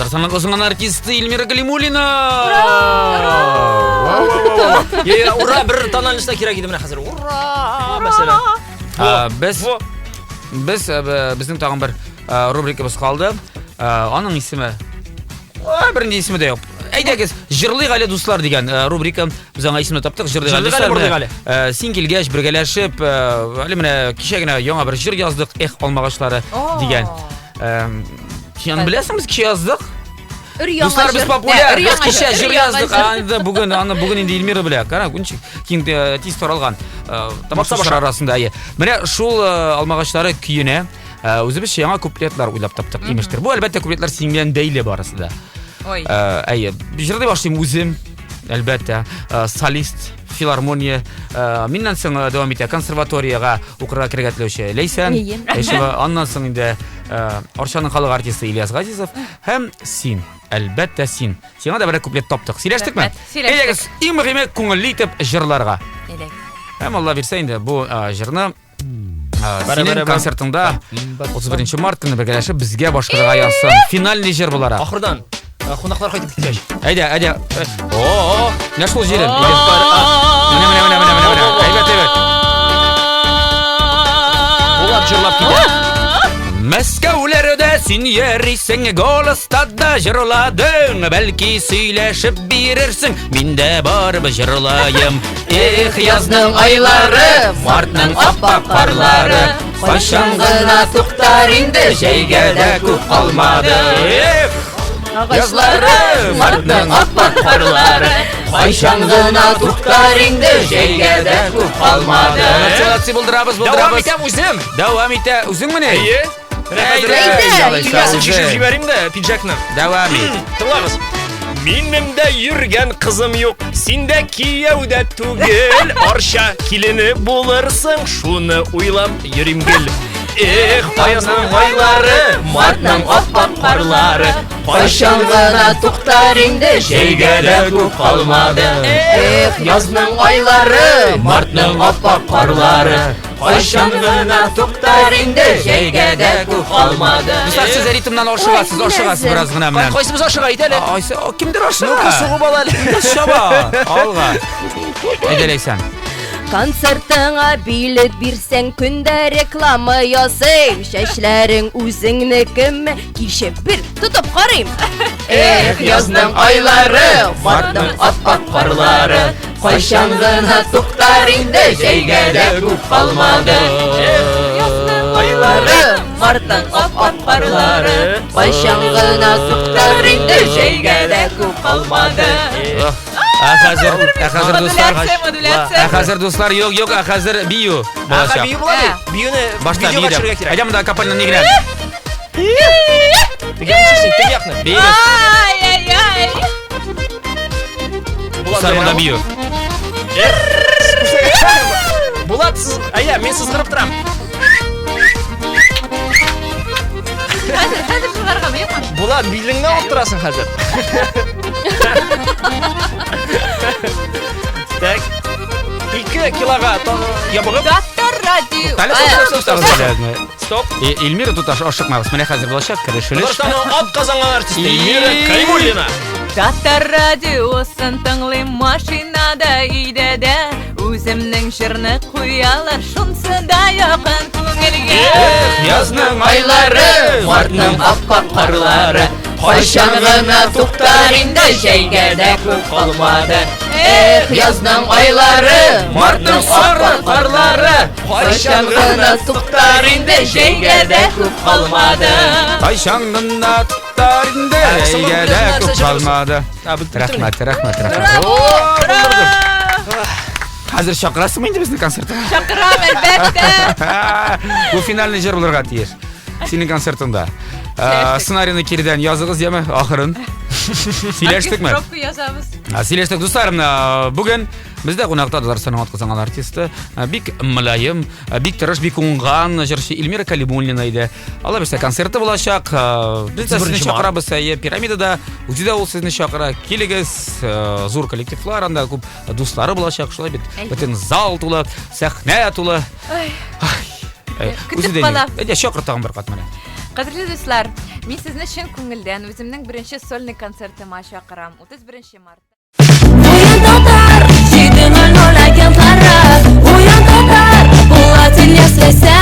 Татарстанның атказанган артисты Эльмира Галимуллина! Ура! Ура, бер тональностьта кирәк иде менә хәзер. Ура! Мәсәлән. А, Без без э, б- безнең тагын бер э, рубрикабыз калды. Э, Аның исеме А, бернинди исеме дә юк. Әйдәгез, җырлыйк әле дуслар дигән э, рубрика. Без аңа исемне таптык. Җырлыйк әле Җырлыйк әле, дуслар. барлыйк Менә, әле. э, Син килгәч бергәләшеп, э, әле менә кичә генә яңа бер җыр яздык, Эх, алмагачлары дигән. Эм, Син аны беләсең, без кичә яздык. Өр яңа Дуслар, без җыр. популяр. Өр Без яңа кичә җыр, җыр өр яңа яздык. җыр. Аны да бүген, аны бүген инде Эльмира белә. Кара, ничек киң э, тиз таралган. Э, Тамашачылар арасында. Әйе. Менә шул э, алмагачлары көенә э, үзебезчә яңа куплетлар уйлап таптык, имештер. Бу әлбәттә куплетлар синең белән бәйле барысы да. Ой. Э, Әйе, җырлый башлыйм үзем, әлбәттә, Э, солист, филармония. Э, Миннән соң э, дәвам итә консерваториягә укырга керергә теләүче Ләйсән. Әйе. Әйшева. Аннан соң инде э, Арчаның халык артисты Ильяс Газизов һәм син, әлбәттә син. Сиңа да берәр куплет таптык. Сөйләштекме? Рәхмәт, сөйләштек. Әйдәгез, иң мөһиме күңелле итеп җырларга. Әйдәгез. Һәм Алла бирсә инде бу э, җырны синең Бара-бара-бам. концертыңда 31 март көнне бергәләшеп безгә башкарырга язсын. Финальный җыр буларак. Ахырдан э, кунаклар кайтып киткәч. Әйдә, әйдә. О, о, менә шул җирем. Менә, менә, менә, менә, менә, менә. Әйбәт, әйбәт. Булат җырлап китә. Мәскәүләрдә син йөрисең, Голоста да җырладың, бәлки сөйләшеп бирерсең, мин дә барып җырлаем. Эх, язның айлары, мартның ап-ак карлары, кайчан гына туктар инде, җәйгә дә күп калмады. Эх, язлары, мартның ап-ак карлары, кайчан гына туктар инде, җәйгә дә күп калмады. Молодцы, молодцы, булдырабыз, Дәвам булдырабыз. итәм үзем. Дәвам итә, үзең менә? Әйе. Менә хәзер Әйдә, Төймәсен үзең. чишеп җибәрим дә пиджакны. Дәвам ит. Тыңлагыз. Минем дә йөргән кызым юк, син дә кияү дә түгел. Арча килене булырсың, шуны уйлап йөрим гел. Эх, аязның айлары, мартның ап-ак карлары, кайчан гына туктар инде, җәйгә дә күп калмады. Эх, язның айлары, мартның ап-ак карлары, кайчан гына туктар инде, җәйгә дә күп калмады. Дуслар, сез ритмнан ашыгасыз, ашыгасыз бераз гына менә. Кайсыбыз ашыга әйт әле. Айсы, о, кемдер ашыга? Ну-ка, сугып ал әле. Кемдер чаба. Алга. Әйдә, Ләйсән. Концертыңа билет бирсәң, көндә реклама ясыйм. Чәчләрең үзеңнекеме? Килше бер тотып карыйм. Эх, язның айлары, мартның ап-ак карлары, кайчан гына туктар инде, җәйгә дә күп калмады. Эх, айлары, Мартның ап-ак карлары, кайчан гына туктар инде, җәйгә дә күп калмады. Ох, Ә хәзер, ә хәзер дуслар, Модуляция, модуляция. ә хәзер дуслар, юк, юк, ә хәзер бию Аха, булачак. бию була бит. Биюне Башта видеога бию. төшерергә кирәк. Әйдә монда капельны ни генә. Теге якны чишсен, теге якны. Биегез. Ай-яй-яй. Булат Дуслар, монда Байрамов. бию. Булат, сыз... Әйдә, мин сызгырып торам. Хәзер, хәзер чыгаргамы, юкмы? Булат, билеңне алып торасың хәзер. Так. 2 килога ябыгып. Татар радио. Әле Стоп, стоп, стоп, стоп. Стоп. Эльмира тут ашыкмагыз. Менә хәзер булачак керешелеш. Татарстанның ат казанган артисты Эльмира Калимуллина. Татар радиосын тыңлыйм машинада, өйдә дә. Үземнең җырны куялар, шунсы да якын күңелгә. Эх, язның айлары, мартның ап-ак карлары, кайчан гына туктар инде, җәйгә дә күп калмады. Эх, язның айлары, мартның сары карлары, кайчан гына туктар инде, җәйгә дә күп калмады. Кайчан гына туктар инде, җәйгә дә күп калмады. Рәхмәт, рәхмәт, рәхмәт. О, булдырдым. Хәзер чакырасыңмы инде безне концертка? Чакырам, әлбәттә. Бу финальный җыр булырга тиеш. Синең концертыңда. Сценарийны киредән языгыз, яме, ахырын. Сөйләштекме? Оркестровка язабыз. Сөйләштек, дуслар, менә бүген бездә кунакта Татарстанның атказанган артисты, бик мөлаем, бик тырыш, бик уңган җырчы Эльмира Калимуллина иде. Алла бирсә, концерты булачак. Без дә сезне чакырабыз, әйе, пирамидада. Үзе дә ул сезне чакыра. Килегез, зур коллективлар анда күп дуслары булачак, шулай бит. Бөтен зал тулы, сәхнә тулы. Ай. Үзе Көтеп дә калам. Әйдә, чакыр тагын бер кат менә. Кадерле дуслар, Мин сезне чын күңелдән үземнең беренче сольный концертыма чакырам. 31 мартта. Уян татар, 7:00 агентлары. Уян татар, Булат Ильяс Ләйсән.